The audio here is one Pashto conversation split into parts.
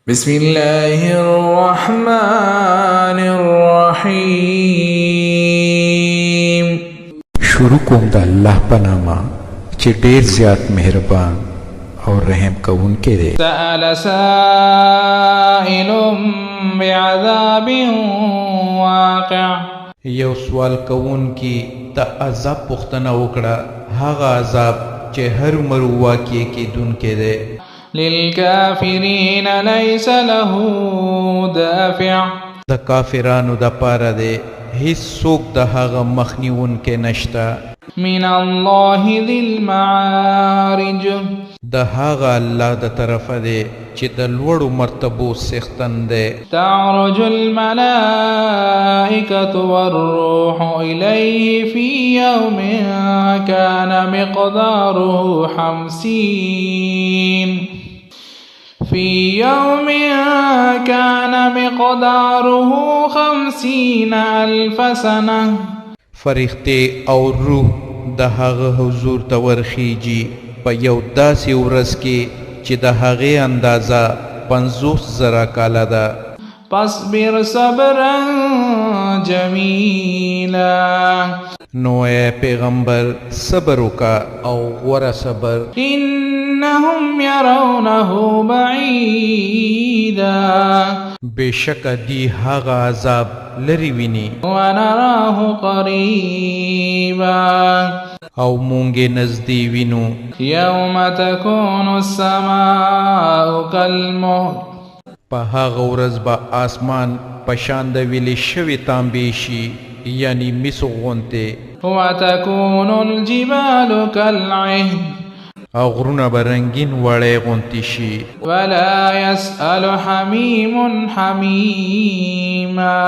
بسم الله الرحمن الرحیم. شروع کوم د الله په نامه چې ډیر زیات مهربان او رحم کوونکی دی. سأل سائل بعذاب واقع. یو سوال کوونکي د عذاب پوښتنه وکړه، هغه عذاب چې هر عمر واقع کېدونکی دی. للكافرين ليس له دافع. د کافرانو د پاره دی هیڅ څوک د هغه مخنیونکی نشته. من الله ذي المعارج. د هغه الله د طرفه دی چې د لوړو مرتبو څښتن دی. تعرج الملائكة والروح إليه في يوم كان مقداره 50 في يوم كان مقداره 50,000 سنة. فرښتې او روح د هغه حضور ته ورخیږي په یو داسې ورځ کې چې د هغې اندازه 50,000 کاله ده. فاصبر صبرا جميلا. نو ای پیغمبر صبر وکړه او غوره صبر. إنهم يرونه بعيدا. بېشکه دی هغه عذاب لرې ویني. ونراه قريبا. او مونږ یې نږدې وینو. يوم تكون السماء كالمهل. په هغه ورځ به آسمان په شان د ویلې شوې تانبې شي، یعنی مسو غونتې. وتكون الجبال كالعهن. او غرونه به رنګین وړی غونتې شي. ولا يسأل حميم حميما.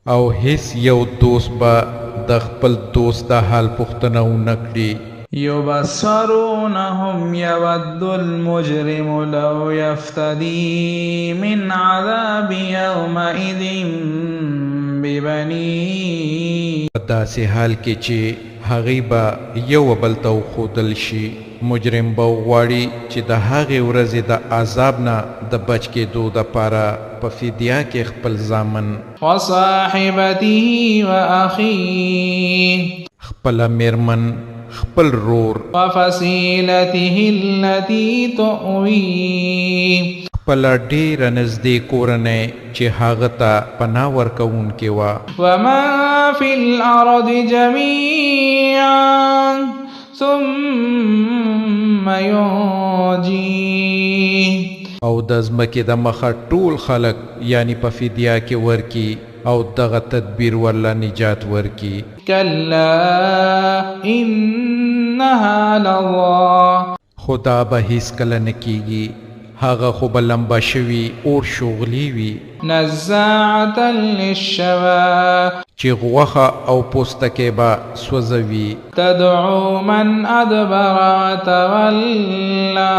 او هیڅ یو دوست به د خپل دوست د حال پوښتنه ونه کړي. يبصرونهم يود المجرم لو يفتدي من عذاب يومئذ ببنيه. په داسې حال کې چې هغوی به یو بل ته وښودل شي، مجرم به وغواړي چې د هغې ورځې د عذاب نه د بچ کېدو دپاره په فدیه کې خپل زامن، وصاحبته وأخيه، خپله میرمن، خپل رور، وفصيلته التي تؤويه، خپله ډېره نږدې کورنۍ چې هغه ته پناه ورکوونکې وه، ومن في الأرض جميعا ثم ينجيه. او د ځمکې د مخه ټول خلک یعنی په فدیه کې ورکي او دغه تدبیر ورله نجات ورکي. كلا إنها لظى. خو دا به هیڅکله نه کیږي، هغه خو به لمبه شوي اور شغلې وي. نزاعة للشوى. چې غوښه او پوستکی به سوځوي. تدعو من أدبر وتولى.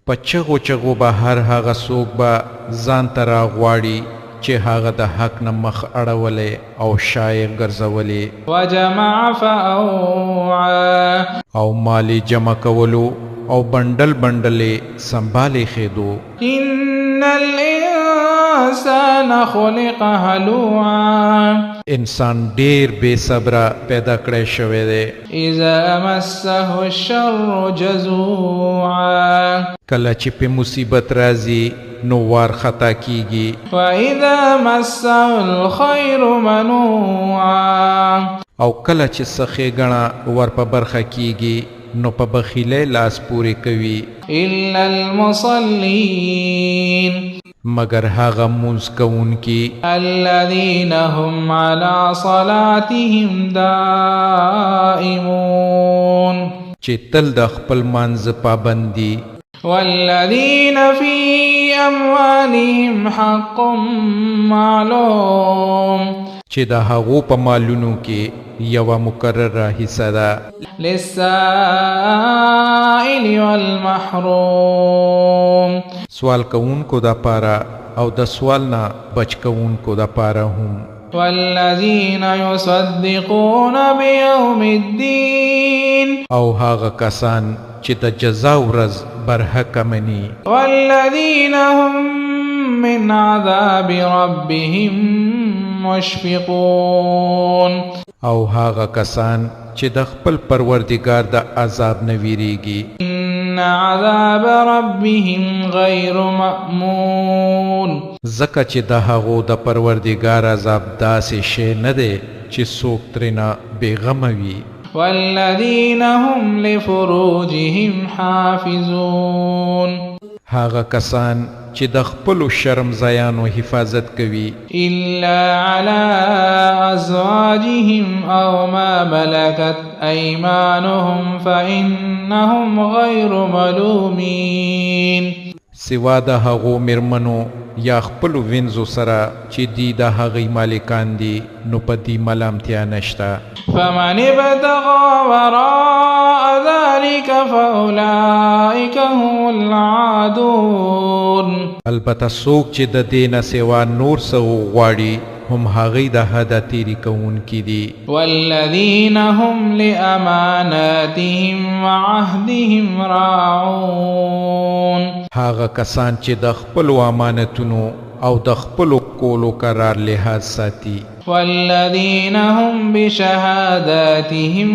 په چغو چغو به هر هغه څوک به ځان ته راغواړي چې هغه د حق نه مخ اړولی او شا یې ګرځولې. وجمع فأوعى. او مال یې جمع کولو او بنډل بنډل یې سمبالې ښېدو. إن الإنسان خلق هلوعا. انسان ډیر بې صبره پیدا کړی شوی دی. إذا مسه الشر جزوعا. کله چې په مصیبت راځي نو وار خطا کیږي. وإذا مسه الخير منوعا. او کله چې څه ښېګڼه ور په برخه کیږي نو په بخیلۍ لاس پورې کوي. إلا المصلين. مګر هغه مونځ کوونکي. الذين هم على صلاتهم دائمون. چې تل د خپل مانځ پابند دي. والذين في أموالهم حق معلوم. چې د هغو په مالونو کې یوه مقرره حصه ده. للسائل والمحروم. سوال کوونکو دپاره او د سوال نه بچ کوونکو دپاره هم. والذین یصدقون بیوم الدین. او هغه کسان چې د جزا ورځ برحقه مني. والذین هم من عذاب ربهم مشفقون. او هغه کسان چې د خپل پروردګار د عذاب نه ویریږي. ان عذاب ربهم غیر مأمون. ځکه چې د هغو د پروردګار عذاب داسې شی نه دی چې څوک ترېنه بېغمه وي. والذین هم لفروجهم حافظون. هغه کسان چې د خپلو شرم ځایانو حفاظت کوي. الا على ازواجهم او ما ملكت ايمانهم فانهم غیر ملومین. سوا د هغو میرمنو یا خپلو وینځو سره چې دی د هغې مالکان دي، نو په دې ملامتیا نشته. فمن ابتغى وراء ذلك فأولئك هم العادون. البته څوک چې د دې نه سوا نور څه وغواړي، هم هغې د حده تېري کوونکي دي. والذین هم لأماناتهم وعهدهم راعون. هغه کسان چې د خپلو امانتونو او د خپلو کولو قرار لحاظ ساتي. والذین هم بشهاداتهم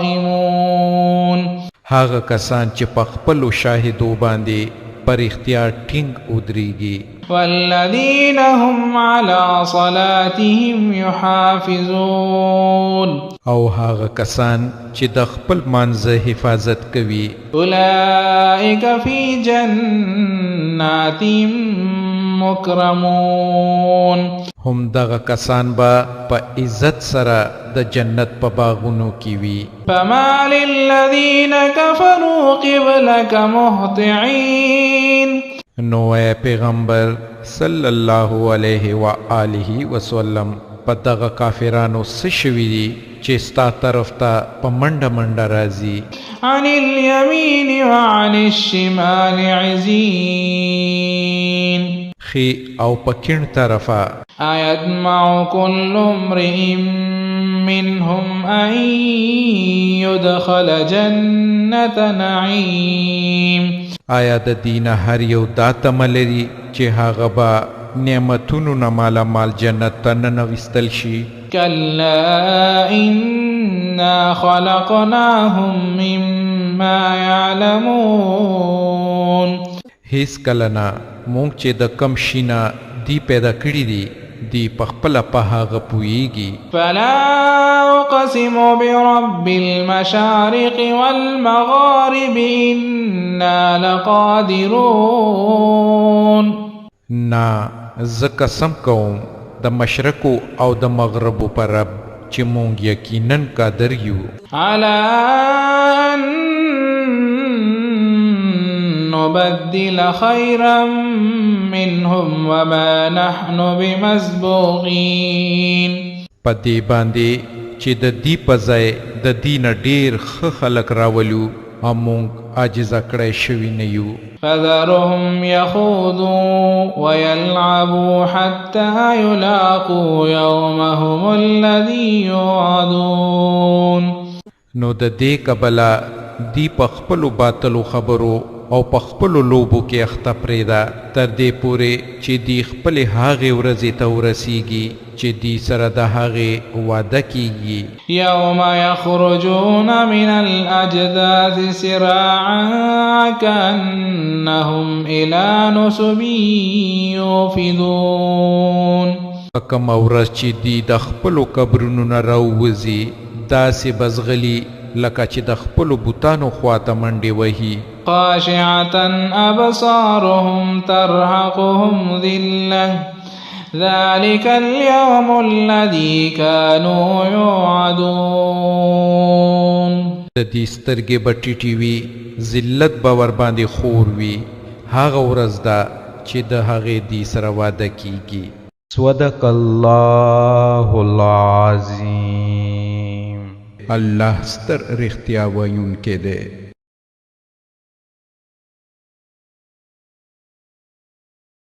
قائمون. هغه کسان چې په خپلو شاهدو باندې پر اختیار ټینګ ودرېږي. والذین هم على صلاتهم يحافظون. او هغه کسان چې د خپل مانځه حفاظت کوي. اولئک فی جنات مکرمون. هم دغه کسان به په عزت سره د جنت په باغونو کې وي. فما للذین کفروا قبلک مهطعین. نو ای پیغمبر صلی الله علیه و آله وسلم، په دغه کافرانو څه شوي دي چې ستا طرف ته په منډه منډه راځي؟ عن الیمین وعن الشمال عزین. ښي او په کیڼ طرفه. ایطمع کل امرئ منهم ان يدخل جنة نعیم. آیا د دین هر یو دا تمه لري چې هغه به نعمتونو نه مالامال جنت ته ننویستل شي؟ کلا انا خلقناهم مما يعلمون. هیڅ کله نه، مونږ چې د کم شي نه دی پیدا کړي دي، دی په خپله په هغه پوهیږي. فلا أقسم برب المشارق والمغارب إنا لقادرون. نه، زه قسم کوم د مشرقو او د مغربو پر رب چې مونږ یقینا قادر یو. على أن نبدل خيرا منهم وما نحن بمسبوقين. په دې باندې چې د دې په ځای د دې نه ډېر ښه خلک راولو او مونږ عاجزه کړی شوي نه یو. فذرهم يخوضوا ويلعبوا حتى يلاقوا يومهم الذي يوعدون. نو د دې کبله دی په خپلو باطلو خبرو او په خپلو لوبو کې اخته پرېږده، تر دې پورې چې دی خپلې هغې ورځې ته ورسیږي چې دی سره د هغې وعده کیږي. یوم یخرجون من الاجداث سراعا کأنهم الی نصب یوفضون. په کومه ورځ چې دی د خپلو قبرونو نه راووځي، داسې به ځغلي لکه چې د خپلو بتانو خواته منډې وهي. خاشعة أبصارهم ترهقهم ذلة ذلك اليوم الذي كانوا يوعدون. د دې سترګې به ټیټې وي، ذلت به ورباندې خور وي. هغه ورځ ده چې د هغې دې سره وعده کیږي. صدق الله العظیم. الله ستر رښتیا ویونکی دی.